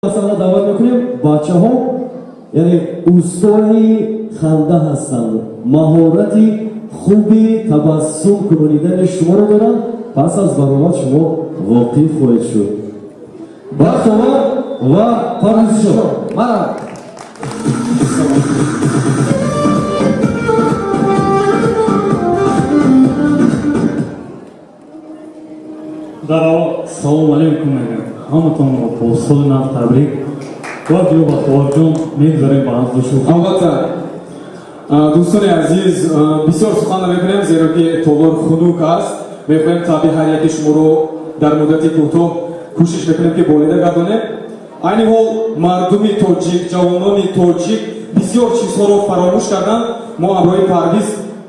Масъала даъват мекунем бачаҳо, яъне устои ханда ҳастанд, маҳорати хуби табассум кунонидани шуморо доранд. Пас аз баромад шумо воқиф хоҳед шуд. Бахтовар ва Парвизшо. Мана. Дар аввал салом алейкум мегӯям ҳаматонро, бо соли нав табрик ва биё, Бахтоварҷон, мегузарем ба ҳазду шӯхӣ. Албатта, дӯстони азиз, бисёр сухан намекунем, зеро ки толор хунук аст. Мехоҳем табъи ҳар яки шуморо дар муддати кӯтоҳ кӯшиш мекунем, ки болида гардонем. Айни ҳол мардуми тоҷик, ҷавонони тоҷик бисёр чизҳоро фаромӯш карданд. Мо ҳамроҳи Парвиз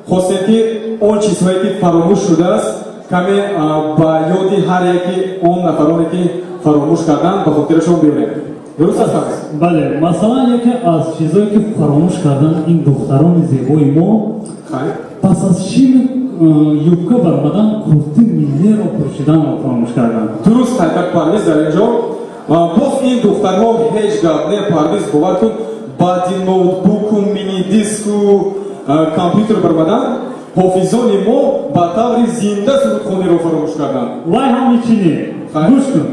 хостем, ки он чизҳое, ки фаромӯш шудааст, каме ба ёди ҳар яки он нафароне, ки фаромӯш карданд, ба хотирашон биёрем. Дуруст аст, Парвиз? Бале, масалан, яке аз чизҳое, ки фаромӯш кардан, ин духтарони зебои мо пас аз шими юбка баромадан, курти миллиро пӯшиданро фаромӯш карданд. Дуруст қайд кард Парвиз. Дар ин ҷо боз ин духтарҳо ҳеҷ гап не, Парвиз, бовар кун, баъди ноутбуку, минидиску, компютер баромадан, ҳофизони мо ба таври зинда сурудхониро фаромӯш карданд. Вай ҳам ичине. Гӯш кун,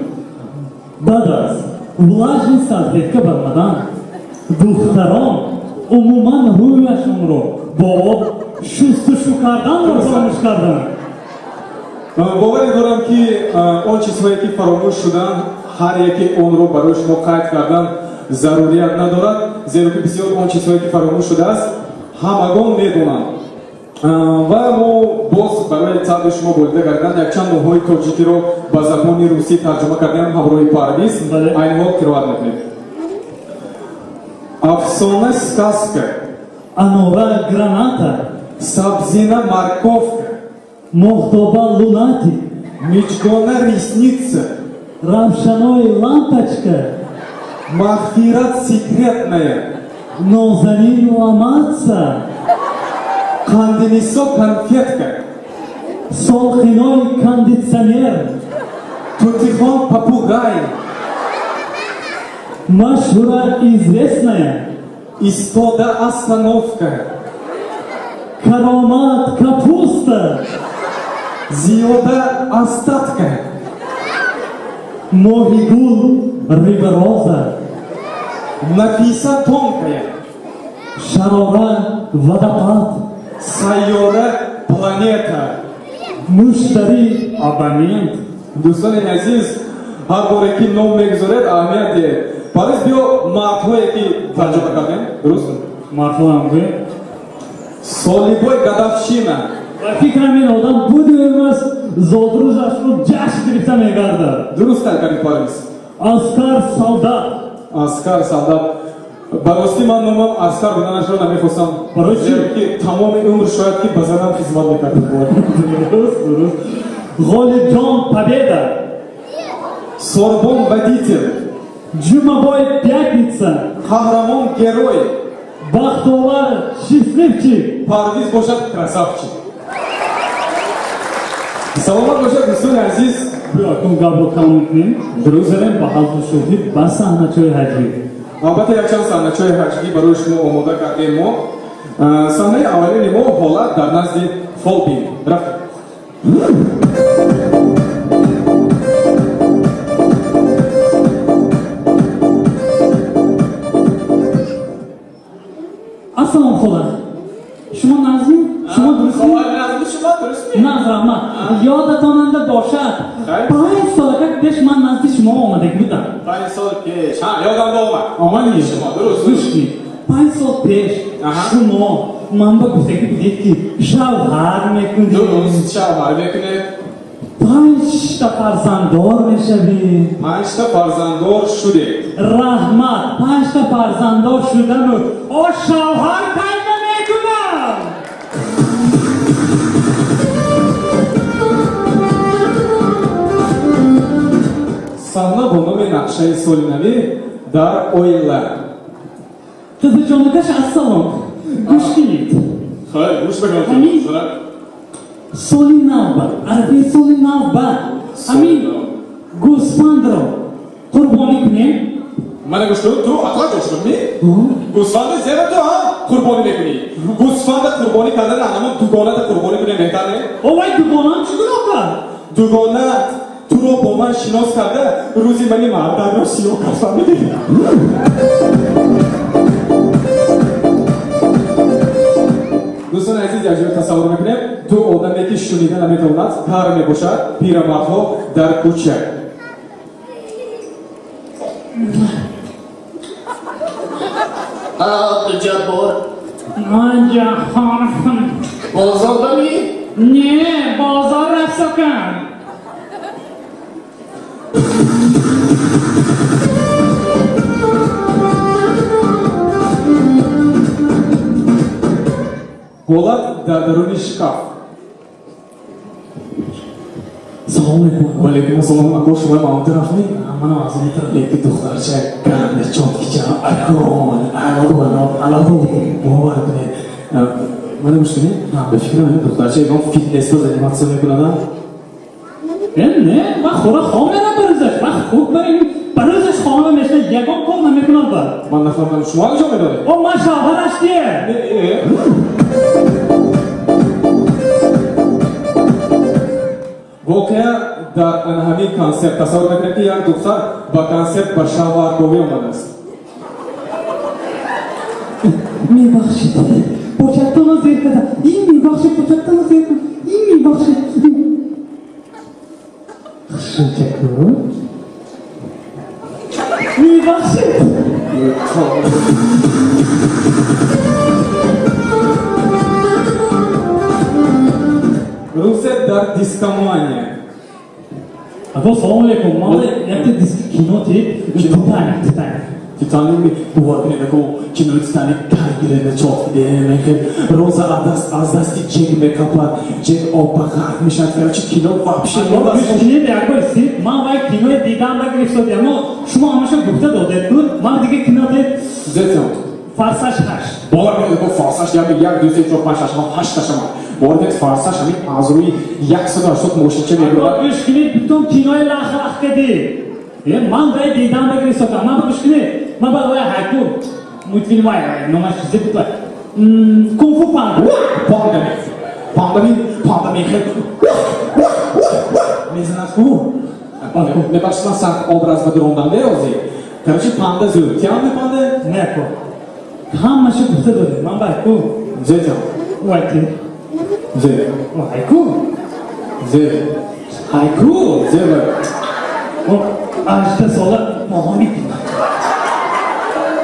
баъд аз влажный салфетка баромадан, духтарон умуман рӯяшонро бо об шустушу карданро фаромӯш карданд. Боварӣ дорам, ки он чизҳое, ки фаромӯш шуданд, ҳар яке онро барои шумо қайд кардан зарурият надорад, зеро ки бисёр он чизҳое, ки фаромӯш шудааст, ҳамагон медонанд. Ва мо боз барои табъи шумо болида кардан якчанд номҳои тоҷикиро ба забони русӣ тарҷума кардем ҳамроҳи Парвиз. Айни ҳол қироат мекунем. Афсона — сказка. Анора — граната. Сабзина — морковка. Моҳтоба — лунатик. Миҷгона — ресница. Равшанои — лампочка. Мағфират — секретная. Нозанин — ломаться. Қандинисо — конфетка. Солхиной — кондитсионер. Тутихон — попугай. Машҳура — известная. Истода — остановка. Каромат — капуста. Зиёда — остатка. Моҳигул — рыба роза. Нафиса — тонкая. Шарора — водопад. Сайёра — планета. Муштарӣ — абонент. Дӯстони азиз, ҳар боре ки ном мегузоред, аҳамият диҳед. Парвиз, биё, мардҳое, ки тарҷума кардем, дуруст. Мардҳоам гӯем. Солибой — годовщина. Ба фикрам, ин одам буду имрӯз зодрӯзашро ҷашн гирифта мегардад. Дуруст қайд кардем, Парвиз. Аскар — солдат. Аскар — солдат. Ба ростӣ, ман номам Аскар буданашро намехостам. Барои чӣ? Зеро ки тамоми умр шояд ки ба занам хизмат мекардам. Дуруст. Ғолибҷон — победа. Сорбон — водитель. Ҷумабой — пятница. Қаҳрамон — герой. Бахтовар — счастливчик. Парвиз бошад красавчик. Саломат бошад, дӯстони азиз. Биё, кун гапро кам мекунем, гузарем ба ҳазлу шӯхӣ, ба саҳначаҳои ҳаҷвӣ. Албатта, якчанд саҳначаҳои ҳаҷвӣ барои шумо омода кардем мо. Саҳнаи аввалини мо — ҳолат дар назди фолбин. Рафтем. Ассалом, хола, шумо нағзми? Шумо дурустми? Шумо дурустми? Нағз, раҳмат. Ёдатонанда бошад, 5 солака пеш ман назди шумо омадагӣ будам. 5 сол пеш, ҳа, ёдам омад. Омадӣ? Шумо дуруст. Гӯш кунед, 5 сол пеш шумо ман ба гуфтагӣ будед, ки шавҳар мекунед. Дуруст, шавҳар мекунед. Панҷта фарзанддор мешавӣ. Панҷта фарзанддор шудед. Раҳмат, панҷта фарзанддор шудану о шавҳар кай намекунам? Саҳна бо номи «Нақшаи соли навӣ дар оила». Қизиҷонакаш, ассалом, гӯш кунед. Хай, гӯш Ҳамин мекунам. соли нав ба арафаи соли нав ба ҳамин гӯсфандро қурбонӣ кунем. Мана гӯш кун, ту ақлат ҷо шуд, ми? Гӯсфанда зера ту ҳа қурбонӣ мекунӣ. Гӯсфанда қурбонӣ кардан ҳамон дугоната қурбонӣ кунем беҳтар не? О, вай дугонам чӣ гуноҳ кард? Дугонат туро бо ман шинос карда, рӯзи мани мардакро сиёҳ кард, фаҳмидӣ? Дӯстони азиз, якҷоя тасаввур мекунем, ду одаме ки шунида наметавонад, кар мебошад, пирамардҳо дар кӯча. Абдуҷаббор. Ман ҷаҳон. Бозор бами? Не, бозор рафсокам. Ҳолат дар даруни шкаф. Салом алейкум. Ва алейкум ассалом. Ако, шумо маон тараф ми? Манам аз ин тараф. Леки духтарча ганда чоткича, акон, акон, Алло. Бовар кунед. Мана гӯш кунед. Ба фикрам ин духтарча ягон фитнесро заниматься мекунад. Не, ман хӯра хом мерам барӯзаш. Ман хуб барин барӯзаш хона мешна ягон кор намекунад ба. Ман нафаҳмидам, шумо куҷо медонед? О, ман шавҳараш дие. Воқеа дар ҳамин консерт тасаввур мекунем, ки як духтар ба консерт ба шавҳарговӣ омадааст. Мебахшед, початтонро зер карда. Ин мебахшед, початтонро зер карда. Ин мебахшед. Хушчаку. Мебахшед. Рӯзе дар дискомания. Ако, салом алейкум. Ман якта диски кино тип Титаник, Титаник. Титаник, бовар кунед, ако, кинои Титаник кайгирена чот кидем, Роза аз дасти Ҷек мекапад, Ҷек об ба ғарқ мешавад. Короче, кино вообще Гӯш кунед, як бор си, ман вай кинои дидам нагирифтодӣ, аммо шумо ҳамаша гуфта додед ку, ман дига кино дид. Зетон. Форсаж 8. Бовар кунед, ако, Форсаж як, як, ду, се, чор, панҷ, шаш, ҳафт, ҳашт ташамад. Бовар кунед, Форсаж ҳамин аз рӯи 180 мошинча мебурад. Гӯш кунед, бутун кинои лах-лах кадӣ. Ман вай дидам нагирифтодам. Ман гӯш кунед, ман ба вай ҳайку мультфилм вай номаш чизе буд вай. Кунг-фу панда. Панда. Панда ми, панда мехел. Мезанад ку. Мебахшед, ман сахт образ ба дурондам деози. Короче, панда зуд. Тиам ми панда? Не, ку. Ҳамаша гуфта додед. Ман бай ку. Зетам. Вай ки. Зе. Вай ку. Зе. Ҳай ку. Зе вай. О, 18 сола моҳоми.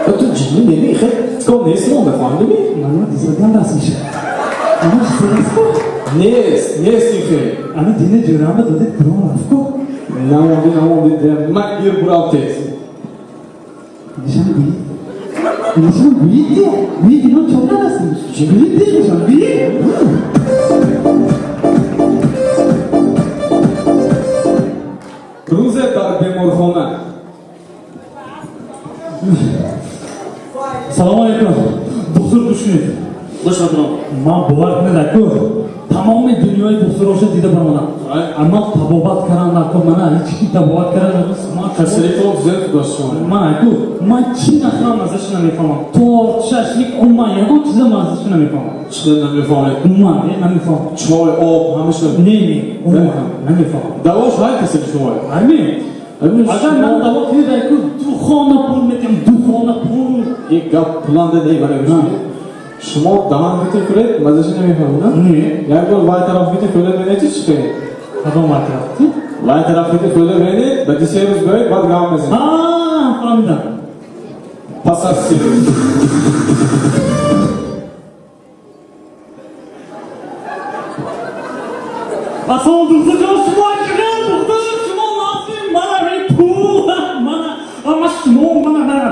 Ту ҷинни неми, хел ком нест монда, фаҳмидӣ? Ман дизодам раст мешавад. Ама чизе ку? Нест, нест ин хел. Ана дина ҷӯрама додед, курон рафт ку? Намонди, намонди, ман ир бурав тез. Нишон гӯед. Нишон гӯед де. Гӯед, ино чон нараст? Гӯед де, нишон гӯед. Рӯзе дар беморхона. Салом алейкум. Духтур, гӯш кунед. Гӯш мекунам. Ман бовар кунед, аку, тамоми дунёи духтуроша дида баромадам. Аммо табобат кардан наку, мана ҳеҷ ки табобат кардан наку. Ман Касалитон зуд дошт шумо. Ман аку, ман чӣ нахӯрам маззаша намефаҳмам. Торт, шашлик, умуман ягон чиза маззаша намефаҳмам. Чӣ намефаҳмед? Умуман, не, намефаҳмам. Чой, об, ҳамаша? Не, не, умуман намефаҳмам. Давош ҳай касали шумо? Ҳамин. Агар ман даво кунед, аку, ду хона пул метиҳам, ду хона пул. Ин гап пуланда не, мана гӯш кунед. Шумо даҳан бите хӯред, маззаша намефаҳмед, на? Не. Як бор вай тараф бите хӯред, бинед чӣ хеле? Кадом вай тараф? Вай тараф бите хӯред, бинед, баъди се рӯз биёед, баъд гап мезанед. Ҳа, фаҳмидам. Пас аз се рӯз. Ассалому духтурҷон, шумо чӣ духтур, шумо лозим, мана ин пул, мана, ама шумо, мана, мана,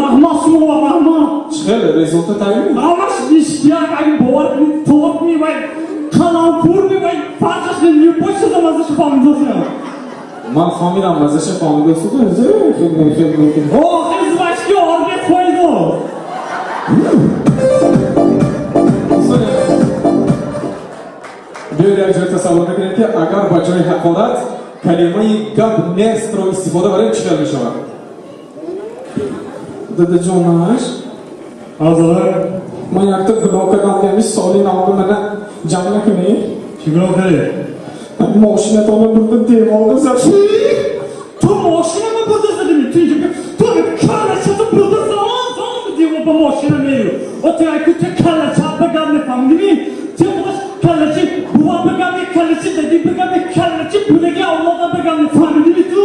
раҳмат шумо ва раҳмат. Чӣ хеле результат ҳамин? Ҳамаш ништяк, ай бовар кунед, торт мевай, калампур мевай, фарқаш не, любой чиза маззаша фаҳмидосиям. Ман фаҳмидам, маззаша фаҳмидосиду, хеле, хеле, хеле, хеле. О, хеле жвачки орбе фойдо. Биёед як ҷой тасаввур мекунем, ки агар ба ҷои ҳақорат калимаи гап нестро истифода барем, чӣ хел мешавад? Дадаҷонаш, ман якта гуноҳ кардам, яъни соли навба мана ҷамъ накунӣ. Чӣ гуноҳ кардӣ? Мошинатонро бурда деворда зад. Ту мошинама бурда задими? Ту ту каллачато бурда зан зан девор ба мошина мерю. О, ту айку, ту каллача ба гап мефаҳмидими? Ту худаш каллачи бува ба гап, каллачи дади ба гап, каллачи будаги авлода ба гап мефаҳмидими ту?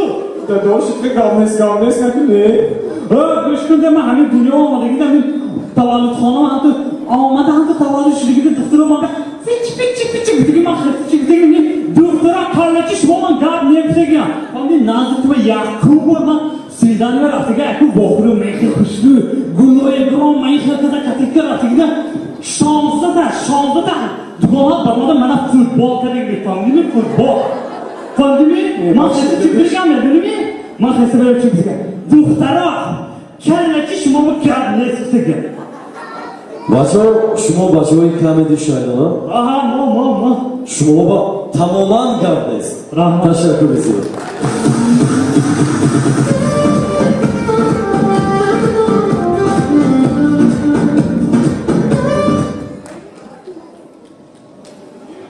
Дадош, гап нест, гап нест, накунӣ. Гӯш кун, ма ҳамин дунё омадагида, ҳамин таваллудхона ҳамту омада, ҳамту таваллуд шудагида, духтуро ман пич пич пич гуфтаги, ман чи гуфтаги, духтура, каллачи шумо ман гап негуфтагиам. Фаҳмиди, назди ту якум бор ман свидание рафтага, яку вохӯру мехи хушбӯ гулои гром маихел када катика рафтагида, 16-та дугона баромада, мана футбол кадаги, фаҳмидими? Футбол, фаҳмидими? Ман хеса чи бигам, медоними? Ман хеса чи бигам? Духтаро, каллачи шумо гап нест гуфтага. Бачаҳо, шумо бачаҳои Камеди Шайдона? Аҳа, мо. Шумо ба тамоман гап нест. Раҳмат. Ташаккури зиёд.